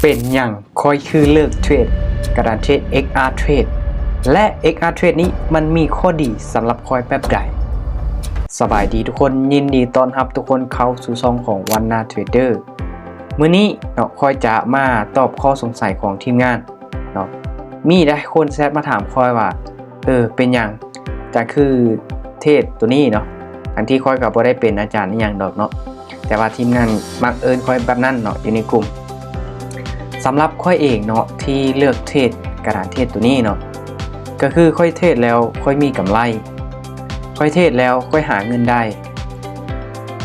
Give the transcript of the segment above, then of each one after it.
ເປັນຫຍັງຂ້ອຍຄືເລີກເທຣດກະດານເທຣດ ເອັກອາເທຣດ ແລະ ເອັກອາເທຣດນີ້ມັນມີຂໍ້ດີສຳລັບຂ້ອຍແບບໃດ? ສະບາຍດີທຸກຄົນ, ຍິນດີຕ້ອນຮັບທຸກຄົນເຂົ້າສູ່ຊ່ອງຂອງວັນນາເທຣດເດີ. ມື້ນີ້ເນາະ ຂ້ອຍຈະມາຕອບຂໍ້ສົງໄສຂອງທີມງານເນາະ. ມີຫຼາຍຄົນແຊັດມາຖາມຂ້ອຍວ່າ ເອີ ເປັນຫຍັງຈັ່ງຄືເທຣດໂຕນີ້ເນາະ, ທັງທີ່ຂ້ອຍກໍບໍ່ໄດ້ເປັນອາຈານອີ່ຫຍັງດອກເນາະ, ແຕ່ວ່າທີມງານມັກເອີ້ນຂ້ອຍແບບນັ້ນເນາະ ຢູ່ໃນກຸ່ມ. ສຳລັບຂ້ອຍເອງເນາະ ທີ່ເລືອກເທຣດກະດານເທຣດໂຕນີ້ເນາະ ກໍຄືຂ້ອຍເທຣດແລ້ວຂ້ອຍມີກຳໄລ, ຂ້ອຍເທຣດແລ້ວຂ້ອຍຫາເງິນໄດ້.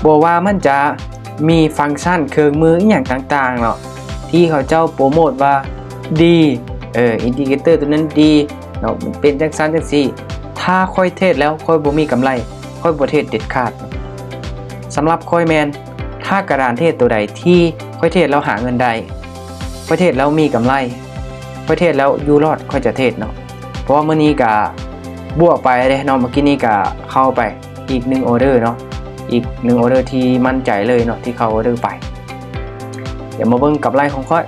ບໍ່ວ່າມັນຈະມີຟັງຊັນເຄື່ອງມືອີ່ຫຍັງຕ່າງໆເນາະ ທີ່ເຂົາເຈົ້າໂປຣໂມດວ່າດີ, ເອີ ອິນດິເຄເຕີໂຕນັ້ນດີເນາະ, ມັນເປັນຈັ່ງຊັ້ນຈັ່ງຊີ້. ຖ້າຂ້ອຍເທຣດແລ້ວຂ້ອຍບໍ່ມີກຳໄລ, ຂ້ອຍບໍ່ເທຣດເດັດຂາດ. ສຳລັບຂ້ອຍແມ່ນ ຖ້າກະດານເທຣດໂຕໃດທີ່ຂ້ອຍເທຣດແລ້ວຫາເງິນໄດ້, ຂ້ອຍເທຣດແລ້ວມີກຳໄລ, ຂ້ອຍເທຣດແລ້ວຢູ່ລອດ, ຂ້ອຍຈະເທຣດເນາະ. ເພາະວ່າມື້ນີ້ກະບວກໄປເດ້ເນາະ, ເມື່ອກີ້ນີ້ກະເຂົ້າໄປ ອີກໜຶ່ງອໍເດີເນາະ, ອີກໜຶ່ງອໍເດີທີ່ໝັ້ນໃຈເລີຍເນາະ ທີ່ເຂົ້າອໍເດີໄປ. ດຽວມາເບິ່ງກຳໄລຂອງຂ້ອຍ.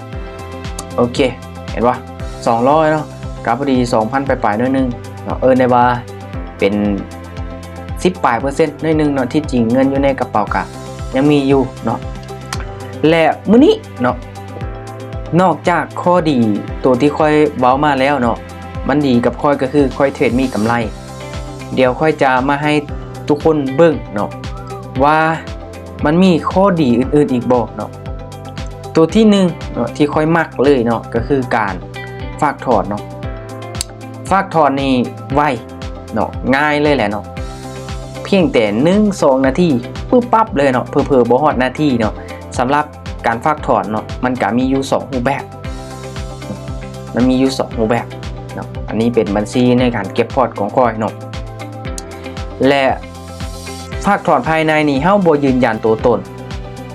ໂອເຄ ເຫັນບໍ່? ສອງຮ້ອຍເນາະ, ກໍພໍດີສອງພັນປາຍໆໜ້ອຍໜຶ່ງເນາະ, ເອີ້ນໄດ້ວ່າເປັນສິບປາຍເປີເຊັນໜ້ອຍໜຶ່ງເນາະ. ທີ່ຈິງເງິນຢູ່ໃນກະເປົາກະຍັງມີຢູ່ເນາະ. ແລະ ມື້ນີ້ເນາະ ນອກຈາກຂໍ້ດີໂຕທີ່ຂ້ອຍເວົ້າມາແລ້ວເນາະ, ມັນດີກັບຂ້ອຍກໍຄືຂ້ອຍເທຣດມີກຳໄລ. ດຽວຂ້ອຍຈະມາໃຫ້ທຸກຄົນເບິ່ງເນາະ ວ່າມັນມີຂໍ້ດີອື່ນໆອີກບໍ່ເນາະ. ໂຕທີໜຶ່ງເນາະ ທີ່ຂ້ອຍມັກເລີຍເນາະ ກໍຄືການຝາກຖອນເນາະ. ຝາກຖອນນີ້ໄວເນາະ, ງ່າຍເລີຍແຫຼະເນາະ, ພຽງແຕ່ໜຶ່ງສອງນາທີ ປຶບປັບເລີຍເນາະ, ເຜີໆບໍ່ຮອດນາທີເນາະ. ສຳລັບ ການຝາກຖອນເນາະ ມັນກະມີຢູ່ສອງຮູບແບບ, ມັນມີຢູ່ສອງຮູບແບບເນາະ. ອັນນີ້ເປັນບັນຊີໃນການເກັບພອດຂອງຂ້ອຍເນາະ ແລະ ຝາກຖອນພາຍໃນນີ້ ເຮົາບໍ່ຢືນຢັນຕົວຕົນ,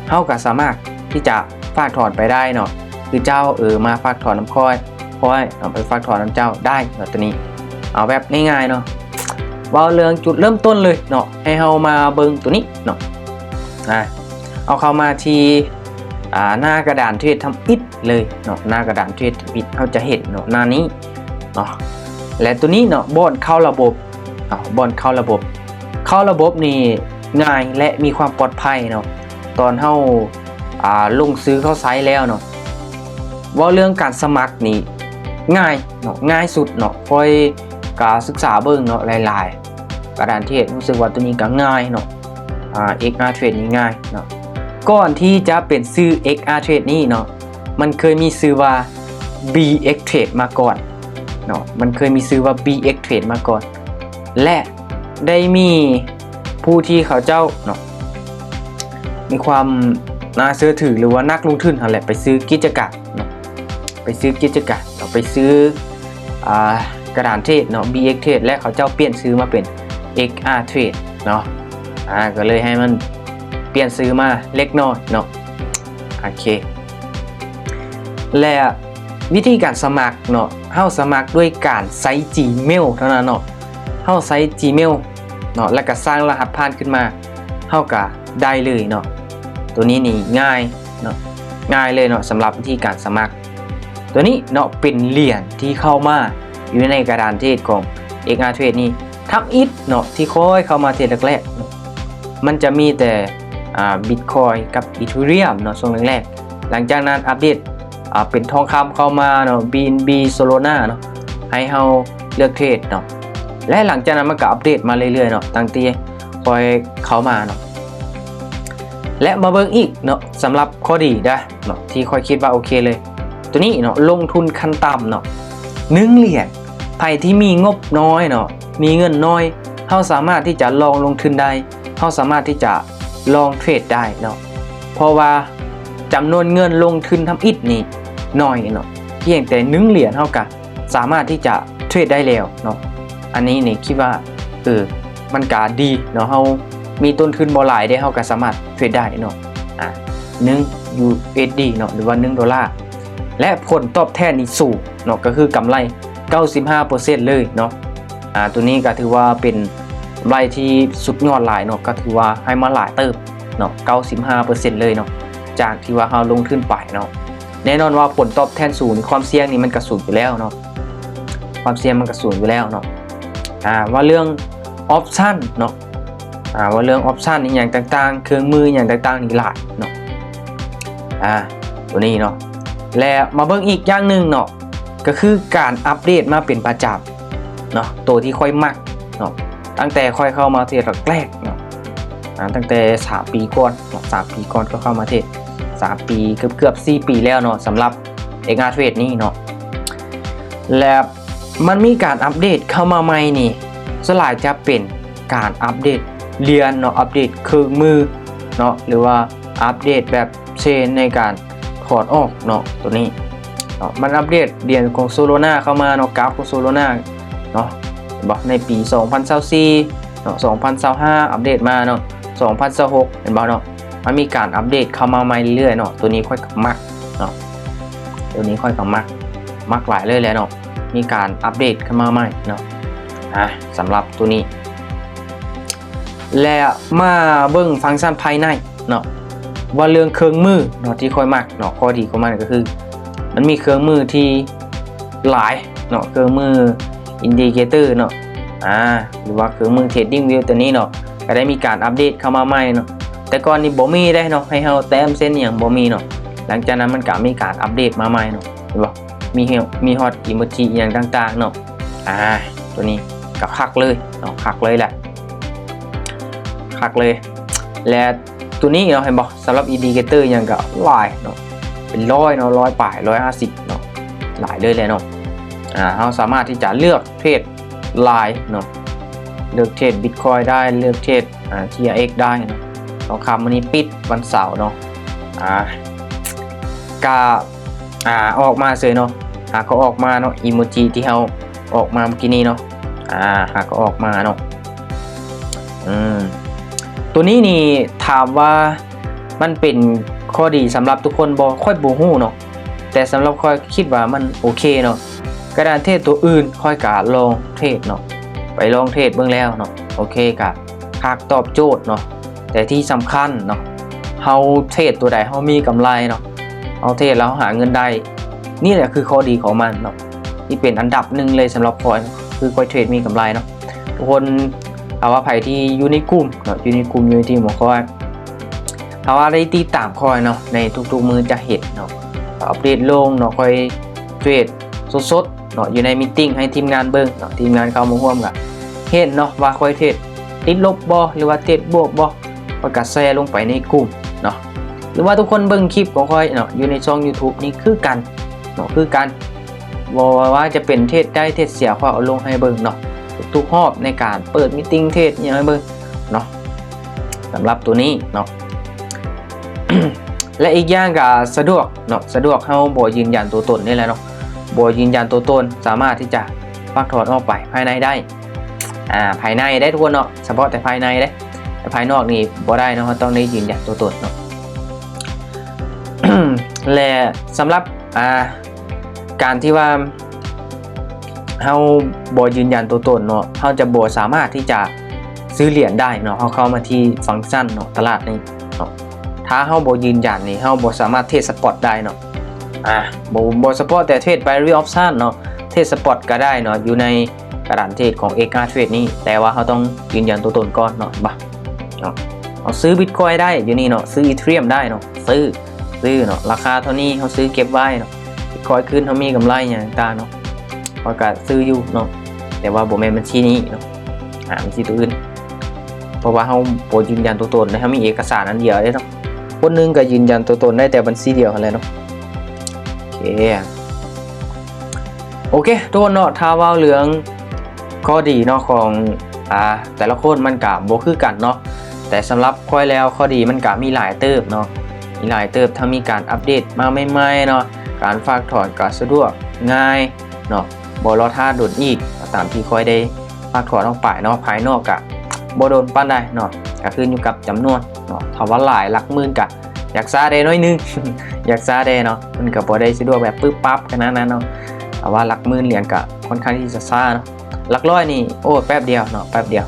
ເຮົາກະສາມາດທີ່ຈະຝາກຖອນໄປໄດ້ເນາະ. ຄືເຈົ້າ ເອີ ມາຝາກຖອນນຳຂ້ອຍ, ຂ້ອຍເອົາໄປຝາກຖອນນຳເຈົ້າໄດ້ເນາະ. ໂຕນີ້ເອົາແບບງ່າຍໆເນາະ, ເວົ້າເລື່ອງຈຸດເລີ່ມຕົ້ນເລີຍເນາະ, ໃຫ້ເຮົາມາເບິ່ງໂຕນີ້ເນາະ. ອາ ເອົາເຂົ້າມາທີ່ ອາ ໜ້າກະດານເທຣດທຳອິດເລີຍເນາະ, ໜ້າກະດານເທຣດທຳອິດ ເຮົາຈະເຫັນເນາະ ໜ້ານີ້ເນາະ. ແລະ ໂຕນີ້ເນາະ ບ່ອນເຂົ້າລະບົບເນາະ, ບ່ອນເຂົ້າລະບົບ, ເຂົ້າລະບົບນີ້ງ່າຍ ແລະ ມີຄວາມປອດໄພເນາະ. ຕອນເຮົາ ອາ ລົງຊື່ເຂົ້າໃຊ້ແລ້ວເນາະ, ເວົ້າເລື່ອງການສະໝັກນີ້ງ່າຍເນາະ, ງ່າຍສຸດເນາະ. ຂ້ອຍກະສຶກສາເບິ່ງເນາະ ຫຼາຍໆ ກະດານເທຣດ ຮູ້ສຶກວ່າໂຕນີ້ກໍງ່າຍເນາະ, ອາ ເອັກອາເທຣດນີ້ງ່າຍເນາະ. ກ່ອນທີ່ຈະເປັນຊື່ເອັກອາເທຣດນີ້ເນາະ, ມັນເຄີຍມີຊື່ວ່າບີເອັກເທຣດມາກ່ອນເນາະ, ມັນເຄີຍມີຊື່ວ່າບີເອັກເທຣດມາກ່ອນ ແລະ ໄດ້ມີຜູ້ທີ່ເຂົາເຈົ້າເນາະ ມີຄວາມໜ້າເຊື່ອຖື ຫຼືວ່ານັກລົງທຶນຫັ້ນແຫຼະ ໄປຊື້ກິດຈະການເນາະ, ໄປຊື້ກິດຈະການເນາະ, ໄປຊື້ ອາ ກະດານເທຣດເນາະ ບີເອັກເທຣດ ແລະ ເຂົາເຈົ້າປ່ຽນຊື່ມາເປັນເອັກອາເທຣດເນາະ. ອາ ກໍເລີຍໃຫ້ມັນປ່ຽນຊື່ມາເລັກນ້ອຍເນາະ. ໂອເຄ ແລະ ວິທີການສະໝັກເນາະ, ເຮົາສະໝັກດ້ວຍການໃຊ້ຈີເມວເທົ່ານັ້ນເນາະ. ເຮົາໃຊ້ຈີເມວເນາະ ແລ້ວກໍສ້າງລະຫັດຜ່ານຂຶ້ນມາ, ເຮົາກໍໄດ້ເລີຍເນາະ. ໂຕນີ້ນີ້ງ່າຍເນາະ, ງ່າຍເລີຍເນາະ ສຳລັບວິທີການສະໝັກ. ໂຕນີ້ເນາະ ເປັນຫຼຽນທີ່ເຂົ້າມາຢູ່ໃນກະດານເທຣດຂອງເອັກອາເທຣດນີ້ ທຳອິດເນາະ, ທີ່ຂ້ອຍເຂົ້າມາເທຣດແລກໆ ມັນຈະມີແຕ່ ອາ ບິດຄອຍກັບອີເທີຣຽມເນາະ ຊ່ວງແລກໆ. ຫຼັງຈາກນັ້ນອັບເດດ ອາ ເປັນທອງຄຳເຂົ້າມາເນາະ, ບີເອັນບີ ໂຊໂລນາເນາະ ໃຫ້ເຮົາເລືອກເທຣດເນາະ. ແລະ ຫຼັງຈາກນັ້ນມັນກໍອັບເດດມາເລື້ອຍໆເນາະ ຕັ້ງແຕ່ຂ້ອຍເຂົ້າມາເນາະ. ແລະ ມາເບິ່ງອີກເນາະ ສຳລັບຂໍ້ດີເດີເນາະ ທີ່ຂ້ອຍຄິດວ່າໂອເຄເລີຍ. ໂຕນີ້ເນາະ ລົງທຶນຂັ້ນຕ່ຳເນາະ ໜຶ່ງຫຼຽນ. ໃຜທີ່ມີງົບນ້ອຍເນາະ ມີເງິນນ້ອຍ, ເຮົາສາມາດທີ່ຈະລອງລົງທຶນໄດ້, ເຮົາສາມາດທີ່ຈະລອງເທຣດໄດ້ເນາະ. ເພາະວ່າຈຳນວນເງິນລົງທຶນທຳອິດນີ້ໜ້ອຍເນາະ, ພຽງແຕ່ໜຶ່ງຫຼຽນເຮົາກະ ສາມາດທີ່ຈະເທຣດໄດ້ແລ້ວເນາະ. ອັນນີ້ນີ້ຄິດວ່າ ເອີ ມັນກະດີເນາະ, ເຮົາມີຕົ້ນທຶນບໍ່ຫຼາຍເດ້, ເຮົາກໍສາມາດເທຣດໄດ້ເນາະ ອາ ໜຶ່ງ ຢູເອສດີ ເນາະ ຫຼືວ່າໜຶ່ງໂດລາ, ແລະ ຜົນຕອບແທນນີ້ສູງເນາະ, ກໍຄືກຳໄລເກົ້າສິບຫ້າເປີເຊັນເລີຍເນາະ. ອາ ໂຕນີ້ກໍຖືວ່າເປັນກຳໄລທີ່ສຸດຍອດຫຼາຍເນາະ, ກໍຖືວ່າໃຫ້ມາຫຼາຍເຕີບເນາະ, ເກົ້າສິບຫ້າເປີເຊັນເລີຍເນາະ, ຈາກທີ່ວ່າເຮົາລົງທຶນໄປເນາະ. ແນ່ນອນວ່າຜົນຕອບແທນສູງ ຄວາມສ່ຽງນີ້ມັນກະສູງຢູ່ແລ້ວເນາະ ຄວາມສ່ຽງມັນກະສູງຢູ່ແລ້ວເນາະ. ອາ ວ່າເລື່ອງ option ເນາະ ອາ ວ່າເລື່ອງ option ອີ່ຫຍັງຕ່າງໆ ເຄື່ອງມືອີ່ຫຍັງຕ່າງໆນີ້ຫຼາຍເນາະ ອາ ໂຕນີ້ເນາະ. ແລະມາເບິ່ງອີກຢ່າງໜຶ່ງເນາະ ກະຄືການອັບເດດມາເປັນປະຈຳເນາະ ໂຕທີ່ຂ້ອຍມັກເນາະ ຕັ້ງແຕ່ຂ້ອຍເຂົ້າມາເທຣດແລກໆເນາະ ອາ ຕັ້ງແຕ່ສາມປີກ່ອນເນາະ ສາມປີກ່ອນກໍເຂົ້າມາເທຣດ ສາມປີ ເກືອບໆສີ່ປີແລ້ວເນາະ ສຳລັບ ເອັກອາເທຣດນີ້ເນາະ. ແລະມັນມີການອັບເດດເຂົ້າມາໃໝ່ນີ້ ສ່ວນຫຼາຍຈະເປັນການອັບເດດຫຼຽນເນາະ ອັບເດດເຄື່ອງມືເນາະ ຫຼືວ່າອັບເດດແບບເຊນໃນການຖອນອອກເນາະ ໂຕນີ້ເນາະ. ມັນອັບເດດຫຼຽນຂອງໂຊໂລນາເຂົ້າມາເນາະ ກາຟຂອງໂຊໂລນາເນາະ ເຫັນບໍ່ ໃນປີສອງພັນຊາວສີ່ເນາະ ສອງພັນຊາວຫ້າ ອັບເດດມາເນາະ ສອງພັນຊາວຫົກ ເຫັນບໍ່ເນາະ. ມັນມີການອັບເດດເຂົ້າມາໃໝ່ເລື້ອຍໆເນາະ ໂຕນີ້ຂ້ອຍກໍມັກເນາະ ໂຕນີ້ຂ້ອຍກໍມັກ ມັກຫຼາຍເລີຍແຫຼະເນາະ ມີການອັບເດດເຂົ້າມາໃໝ່ເນາະ. ອາ ສຳລັບໂຕນີ້ ແລະມາເບິ່ງຟັງຊັນພາຍໃນເນາະ ວ່າເລື່ອງເຄື່ອງມືເນາະ ທີ່ຂ້ອຍມັກເນາະ ຂໍ້ດີຂອງມັນກໍຄື ມັນມີເຄື່ອງມືທີ່ຫຼາຍເນາະ ເຄື່ອງມື Indicator ເນາະ ອາ ຫຼືວ່າເຄື່ອງມື Trading View ໂຕນີ້ເນາະ ກໍໄດ້ມີການອັບເດດເຂົ້າມາໃໝ່ເນາະ. ແຕ່ກ່ອນນີ້ບໍ່ມີເດ້ເນາະ ໃຫ້ເຮົາແຕ້ມເຊັ່ນຫຍັງບໍ່ມີເນາະ ຫຼັງຈາກນັ້ນມັນກໍມີການອັບເດດມາໃໝ່ເນາະ ເຫັນບໍ່ ມີ ມີຮອດອີໂມຈິອີ່ຫຍັງຕ່າງໆເນາະ. ອາ ໂຕນີ້ກໍຄັກເລີຍເນາະ ຄັກເລີຍແຫຼະ ຄັກເລີຍ. ແລະໂຕນີ້ເນາະ ເຫັນບໍ່ ສຳລັບ Indicator ຫຍັງກໍຫຼາຍເນາະ ເປັນຮ້ອຍເນາະ ຮ້ອຍປາຍ ຮ້ອຍຫ້າສິບເນາະ ຫຼາຍເລີຍແຫຼະເນາະ. ອາ ເຮົາສາມາດທີ່ຈະເລືອກເທຣດລາຍເນາະ ເລືອກເທຣດ Bitcoin ໄດ້ ເລືອກເທຣດ ອາ TRX ໄດ້ເນາະ. ທອງຄຳມື້ນີ້ປິດວັນເສົາເນາະ ອາ ກະ ອາ ອອກມາເສີຍເນາະ ຫາກໍອອກມາເນາະ ອີໂມຈິທີ່ເຮົາອອກມາເມື່ອກີ້ນີ້ເນາະ ອາ ຫາກໍອອກມາເນາະ. ອືມ ໂຕນີ້ນີ້ຖາມວ່າມັນເປັນຂໍ້ດີສຳລັບທຸກຄົນບໍ່? ຂ້ອຍບໍ່ຮູ້ເນາະ ແຕ່ສຳລັບຂ້ອຍຄິດວ່າມັນໂອເຄເນາະ. ກະດານເທຣດໂຕອື່ນຂ້ອຍກະລອງເທຣດເນາະ ໄປລອງເທຣດເບິ່ງແລ້ວເນາະ ໂອເຄ ກະຄັກຕອບໂຈດເນາະ. ແຕ່ທີ່ສຳຄັນເນາະ ເຮົາເທຣດໂຕໃດເຮົາມີກຳໄລເນາະ ເຮົາເທຣດແລ້ວເຮົາຫາເງິນໄດ້ ນີ້ແຫຼະຄືຂໍ້ດີຂອງມັນເນາະ ທີ່ເປັນອັນດັບໜຶ່ງເລີຍສຳລັບຂ້ອຍ ຄືຂ້ອຍເທຣດມີກຳໄລເນາະ. ທຸກຄົນ ຖ້າວ່າໃຜທີ່ຢູ່ໃນກຸ່ມເນາະ ຢູ່ໃນກຸ່ມ ຢູ່ໃນທີມຂອງຂ້ອຍ ຖ້າວ່າໄດ້ຕິດຕາມຂ້ອຍເນາະ ໃນທຸກໆມື້ຈະເຫັນເນາະ ອັບເດດລົງເນາະ ຂ້ອຍເທຣດສົດໆເນາະ ຢູ່ໃນມີດຕິ້ງໃຫ້ທີມງານເບິ່ງເນາະ ທີມງານເຂົ້າມາຮ່ວມກະເຫັນເນາະ ວ່າຂ້ອຍເທຣດຕິດລົບບໍ່ ຫຼືວ່າເທຣດບວກບໍ່ ຂ້ອຍກະແຊລົງໄປໃນກຸ່ມເນາະ. ຫຼືວ່າທຸກຄົນເບິ່ງຄລິບຂອງຂ້ອຍເນາະ ຢູ່ໃນຊ່ອງ YouTube ນີ້ຄືກັນເນາະ ຄືກັນ ບໍ່ວ່າຈະເປັນເທຣດໄດ້ເທຣດເສຍ ຂ້ອຍເອົາລົງໃຫ້ເບິ່ງເນາະ ທຸກໆຮອບໃນການເປີດມີດຕິ້ງເທຣດອີ່ຫຍັງໃຫ້ເບິ່ງເນາະ ສຳລັບໂຕນີ້ເນາະ. ແລະອີກຢ່າງກະສະດວກເນາະ ສະດວກ ເຮົາບໍ່ຢືນຢັນຕົວຕົນນີ້ແຫຼະເນາະ ບໍ່ຢືນຢັນຕົວຕົນ ສາມາດທີ່ຈະຝາກຖອນອອກໄປພາຍໃນໄດ້ ອາ ພາຍໃນໄດ້ທຸກຄົນເນາະ ສະເພາະແຕ່ພາຍໃນເດ້ ແຕ່ພາຍນອກນີ້ບໍ່ໄດ້ເນາະ ເຮົາຕ້ອງໄດ້ຢືນຢັນຕົວຕົນເນາະ. ແລະສຳລັບ ອາ ການທີ່ວ່າເຮົາບໍ່ຢືນຢັນຕົວຕົນເນາະ ເຮົາຈະບໍ່ສາມາດທີ່ຈະຊື້ຫຼຽນໄດ້ເນາະ. ເຮົາເຂົ້າມາທີ່ຟັງຊັນເນາະ ຕະຫຼາດນີ້ເນາະ ຖ້າເຮົາບໍ່ຢືນຢັນນີ້ ເຮົາບໍ່ສາມາດເທຣດສະປອດໄດ້ເນາະ. ອາ ບໍ່ ບໍ່ສະເພາະແຕ່ເທຣດ binary option ເນາະ ເທຣດສະປອດກໍໄດ້ເນາະ ຢູ່ໃນກະດານເທຣດຂອງ XR Trade ນີ້ ແຕ່ວ່າເຮົາຕ້ອງຢືນຢັນຕົວຕົນກ່ອນເນາະ ເຫັນບໍ່ເນາະ. ເຮົາຊື້ Bitcoin ໄດ້ຢູ່ນີ້ເນາະ ຊື້ Ethereum ໄດ້ເນາະ ຊື້ ຊື້ເນາະ ລາຄາເທົ່ານີ້ ເຮົາຊື້ເກັບໄວ້ເນາະ Bitcoin ຂຶ້ນ ເຮົາມີກຳໄລຫຍັງຕ່າງໆເນາະ ຂ້ອຍກະຊື້ຢູ່ເນາະ ແຕ່ວ່າບໍ່ແມ່ນບັນຊີນີ້ເນາະ ຫາບັນຊີໂຕອື່ນ ເພາະວ່າເຮົາບໍ່ຢືນຢັນຕົວຕົນເດ້ ເຮົາມີເອກະສານອັນດຽວເດ້ເນາະ. ຄົນໜຶ່ງກະຢືນຢັນຕົວຕົນໄດ້ແຕ່ບັນຊີດຽວຫັ້ນແຫຼະເນາະ. ໂອເຄ ໂອເຄ ທຸກຄົນເນາະ ຖ້າເວົ້າເລື່ອງຂໍ້ດີເນາະ ຂອງ ອາ ແຕ່ລະຄົນມັນກະບໍ່ຄືກັນເນາະ ແຕ່ສຳລັບຂ້ອຍແລ້ວ ຂໍ້ດີມັນກະມີຫຼາຍເຕີບເນາະ ມີຫຼາຍເຕີບ ທັງມີການອັບເດດມາໃໝ່ໆເນາະ ການຝາກຖອນກະສະດວກ ງ່າຍເນາະ ບໍ່ລໍຖ້າດົນອີກ ຕາມທີ່ຂ້ອຍໄດ້ຝາກຖອນອອກໄປເນາະ. ພາຍນອກກະບໍ່ດົນປານໃດເນາະ ກະຂຶ້ນຢູ່ກັບຈຳນວນເນາະ ຖ້າວ່າຫຼາຍຫຼັກໝື່ນກະ ຢາກຊ້າແດ່ໜ້ອຍໜຶ່ງ ຢາກຊ້າແດ່ເນາະ ມັນກະບໍ່ໄດ້ສະດວກແບບປຶບປັບຂະໜາດນັ້ນເນາະ. ຖ້າວ່າຫຼັກໝື່ນຫຼຽນກະຄ່ອນຂ້າງທີ່ຈະຊ້າເນາະ ຫຼັກຮ້ອຍນີ້ ໂອ້ ແປັບດຽວເນາະ ແປັບດຽວ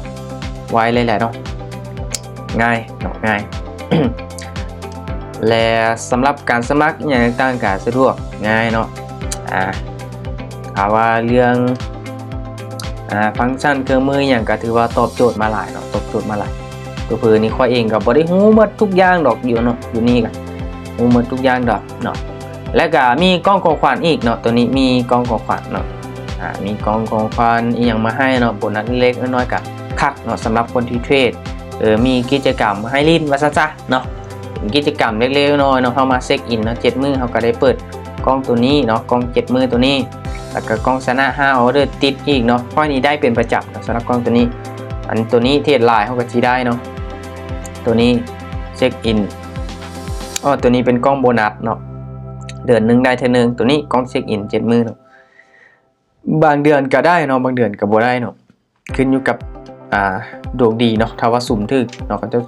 ໄວເລີຍແຫຼະເນາະ ງ່າຍເນາະ ງ່າຍ. ແລະ ສຳລັບການສະໝັກອີ່ຫຍັງຕ່າງໆ ກະສະດວກງ່າຍເນາະ. ອາ ຖ້າວ່າເລື່ອງ ອາ ຟັງຊັນເຄື່ອງມືອີ່ຫຍັງ ກະຖືວ່າຕອບໂຈດມາຫຼາຍເນາະ ຕອບໂຈດມາຫຼາຍ. ຕົວເຜີນີ້ຂ້ອຍເອງກະບໍ່ໄດ້ຮູ້ໝົດທຸກຢ່າງດອກ ຢູ່ເນາະ ຢູ່ນີ້ກະຮູ້ໝົດທຸກຢ່າງດອກເນາະ. ແລະ ກະມີກ່ອງຂອງຂວັນອີກເນາະ ໂຕນີ້ມີກ່ອງຂອງຂວັນເນາະ. ອາ ມີກ່ອງຂອງຂວັນອີ່ຫຍັງມາໃຫ້ເນາະ ໂບນັດເລັກໆນ້ອຍໆ ກະຄັກເນາະ ສຳລັບຄົນທີ່ເທຣດ ເອີ ມີກິດຈະກຳໃຫ້ຫຼິ້ນວ່າຊັ້ນຊະເນາະ. ເປັນກິດຈະກຳເລັກໆນ້ອຍໆເນາະ ເຮົາມາເຊັກອິນເນາະ ເຈັດມື້ ເຮົາກະໄດ້ເປີດກ່ອງໂຕນີ້ເນາະ ກ່ອງເຈັດມື້ໂຕນີ້ ແລ້ວກະກ່ອງຊະນະຫ້າອໍເດີຕິດອີກເນາະ. ຂ້ອຍນີ້ໄດ້ເປັນປະຈຳເນາະ ສຳລັບກ່ອງໂຕນີ້. ອັນໂຕນີ້ເທຣດຫຼາຍເຮົາກະຊິໄດ້ເນາະ ໂຕນີ້ເຊັກອິນ. ອໍ ໂຕນີ້ເປັນກ່ອງໂບນັດເນາະ ເດືອນໜຶ່ງໄດ້ເທື່ອໜຶ່ງ. ໂຕນີ້ກ່ອງເຊັກອິນເຈັດມື້ເນາະ ບາງເດືອນກະໄດ້ເນາະ ບາງເດືອນກະບໍ່ໄດ້ເນາະ ຂຶ້ນຢູ່ກັບ ອາ ດວງດີເນາະ. ຖ້າວ່າສຸມຖືກເນາະ ເຂົາເຈົ້າ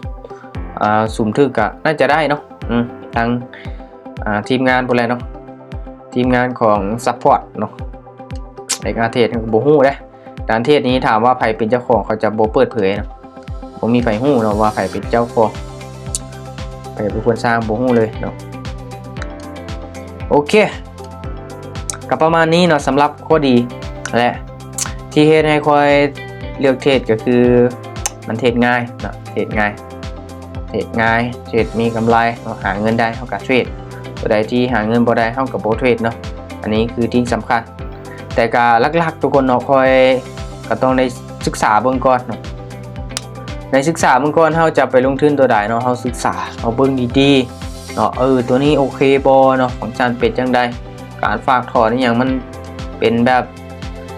ອາ ສຸມຖືກກະໜ້າຈະໄດ້ເນາະ. ອືມ ທາງ ອາ ທີມງານພຸ້ນແຫຼະເນາະ ທີມງານຂອງຊັບພອດເນາະ. ເອັກອາເທຣດ ເຮົາກະບໍ່ຮູ້ເດ້ ການເທຣດນີ້ ຖາມວ່າໃຜເປັນເຈົ້າຂອງ ເຂົາຈະບໍ່ເປີດເຜີຍເນາະ ບໍ່ມີໃຜຮູ້ເນາະວ່າໃຜເປັນເຈົ້າຂອງ ໃຜເປັນຄົນສ້າງ ບໍ່ຮູ້ເລີຍເນາະ. ໂອເຄ ກະປະມານນີ້ເນາະ ສຳລັບຂໍ້ດີ ແລະ ທີ່ເຮັດໃຫ້ຂ້ອຍເລືອກເທຣດກະຄື ມັນເທຣດງ່າຍເນາະ ເທຣດງ່າຍ ເທຣດງ່າຍ ເທຣດມີກຳໄລເນາະ ຫາເງິນໄດ້ເຮົາກະເທຣດ ໂຕໃດທີ່ຫາເງິນບໍ່ໄດ້ເຮົາກະບໍ່ເທຣດເນາະ. ອັນນີ້ຄືທີ່ສຳຄັນ ແຕ່ກະຫຼັກໆທຸກຄົນເນາະ ຂ້ອຍກະຕ້ອງໄດ້ສຶກສາເບິ່ງກ່ອນເນາະ ໄດ້ສຶກສາເບິ່ງກ່ອນ ເຮົາຈະໄປລົງທຶນໂຕໃດເນາະ ເຮົາສຶກສາ ເຮົາເບິ່ງດີໆເນາະ ເອີ ໂຕນີ້ໂອເຄບໍ່ເນາະ ຟັງຊັນເປັນຈັ່ງໃດ ການຝາກຖອນອີ່ຫຍັງມັນເປັນແບບ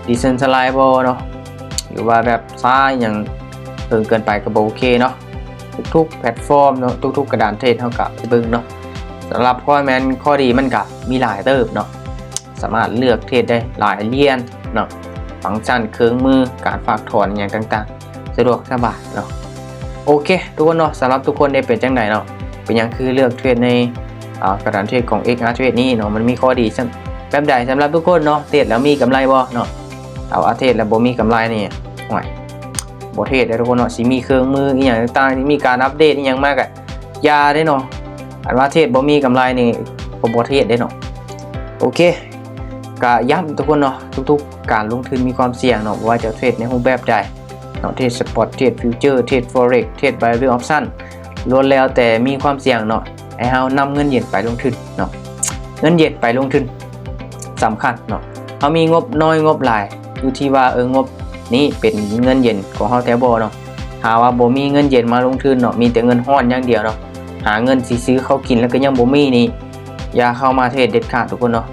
ດີເຊັນທຣາໄລບໍ່ເນາະ ຫຼືວ່າແບບຊ້າອີ່ຫຍັງ ເຖິງເກີນໄປກະບໍ່ໂອເຄເນາະ. ທຸກໆແພລດຟອມເນາະ ທຸກໆກະດານເທຣດເຮົາກະໄປເບິ່ງເນາະ. ສຳລັບຂ້ອຍແມ່ນຂໍ້ດີມັນກະມີຫຼາຍເຕີບເນາະ ສາມາດເລືອກເທຣດໄດ້ຫຼາຍຫຼຽນເນາະ ຟັງຊັນເຄື່ອງມື ການຝາກຖອນອີ່ຫຍັງຕ່າງໆ ສະດວກສະບາຍເນາະ. ໂອເຄທຸກຄົນເນາະ ສຳລັບທຸກຄົນໄດ້ເປັນຈັ່ງໃດເນາະ ເປັນຫຍັງຄືເລືອກເທຣດໃນ ອາ ກະດານເທຣດຂອງ ເອັກອາເທຣດນີ້ເນາະ ມັນມີຂໍ້ດີສ່ຳ ແບບໃດສຳລັບທຸກຄົນເນາະ ເທຣດແລ້ວມີກຳໄລບໍ່ເນາະ. ເອົາ ອາ ເທຣດແລ້ວບໍ່ມີກຳໄລນີ້ ໂອ້ຍ ບໍ່ເທຣດເດ້ທຸກຄົນເນາະ ຊິມີເຄື່ອງມືອີ່ຫຍັງຕ່າງໆ ມີການອັບເດດອີ່ຫຍັງມາກະຢ່າເດ້ເນາະ. ອັນວ່າເທຣດບໍ່ມີກຳໄລນີ້ ກະບໍ່ເທຣດເດ້ເນາະ. ໂອເຄ ກະຢ້ຳທຸກຄົນເນາະ ທຸກໆການລົງທຶນມີຄວາມສ່ຽງເນາະ ບໍ່ວ່າຈະເທຣດໃນຮູບແບບໃດເນາະ ເທຣດສະປອດ ເທຣດຟິວເຈີ ເທຣດຟໍເຣັກ ເທຣດໄບເນນອອບຊັນ ລ້ວນແລ້ວແຕ່ມີຄວາມສ່ຽງເນາະ. ໃຫ້ເຮົານຳເງິນເຢັນໄປລົງທຶນເນາະ ເງິນເຢັນໄປລົງທຶນສຳຄັນເນາະ. ເຮົາມີງົບໜ້ອຍງົບຫຼາຍ ຢູ່ທີ່ວ່າ ເອີ ງົບນີ້ເປັນເງິນເຢັນຂອງເຮົາແທ້ບໍ່ເນາະ. ຖ້າວ່າບໍ່ມີເງິນເຢັນມາລົງທຶນເນາະ ມີແຕ່ເງິນຮ້ອນຢ່າງດຽວເນາະ ຫາເງິນຊິຊື້ເຂົ້າກິນແລ້ວກະຍັງບໍ່ມີນີ້ ຢ່າເຂົ້າມາເທຣດເດັດຂາດທຸກຄົນເນາະ.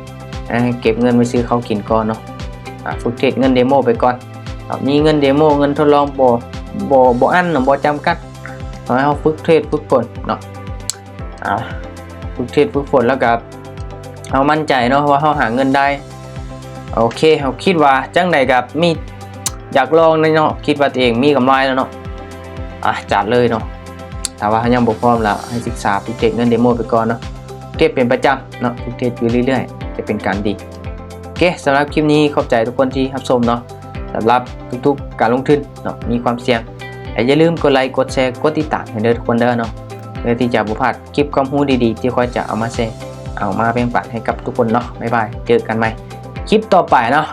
ໃຫ້ເກັບເງິນໄວ້ຊື້ເຂົ້າກິນກ່ອນເນາະ ອາ ຝຶກເທຣດເງິນເດໂມໄປກ່ອນ. ຖ້າມີເງິນເດໂມ ເງິນທົດລອງບໍ່ ບໍ່ ບໍ່ອັ້ນເນາະ ບໍ່ຈຳກັດ ເຮົາ ເຮົາຝຶກເທຣດຝຶກຝົນເນາະ. ອາ ຝຶກເທຣດຝຶກຝົນແລ້ວກະເຮົາໝັ້ນໃຈເນາະ ວ່າເຮົາຫາເງິນໄດ້. ໂອເຄ ເຮົາຄິດວ່າຈັ່ງໃດກະມີ ຢາກລອງເນາະ ຄິດວ່າຕົວເອງມີກຳໄລແລ້ວເນາະ ອາ ຈັດເລີຍເນາະ. ຖ້າວ່າເຮົາຍັງບໍ່ພ້ອມລະ ໃຫ້ສຶກສາຝຶກເທຣດເງິນເດໂມໄປກ່ອນເນາະ ເທຣດເປັນປະຈຳເນາະ ຝຶກເທຣດຢູ່ເລື້ອຍໆ ຈະເປັນການດີ. ໂອເຄ ສຳລັບຄລິບນີ້ຂອບໃຈທຸກຄົນທີ່ຮັບຊົມເນາະ. ສຳລັບທຸກໆການລົງທຶນເນາະ ມີຄວາມສ່ຽງ ແລະ ຢ່າລືມກົດໄລ ກົດແຊ ກົດຕິດຕາມໃຫ້ເດີທຸກຄົນເດີເນາະ ເພື່ອທີ່ຈະບໍ່ພາດຄລິບຄວາມຮູ້ດີໆ ທີ່ຂ້ອຍຈະເອົາມາແຊ ເອົາມາແບ່ງປັນໃຫ້ກັບທຸກຄົນເນາະ. ບາຍບາຍ ເຈີກັນໃໝ່ຄລິບຕໍ່ໄປເນາະ.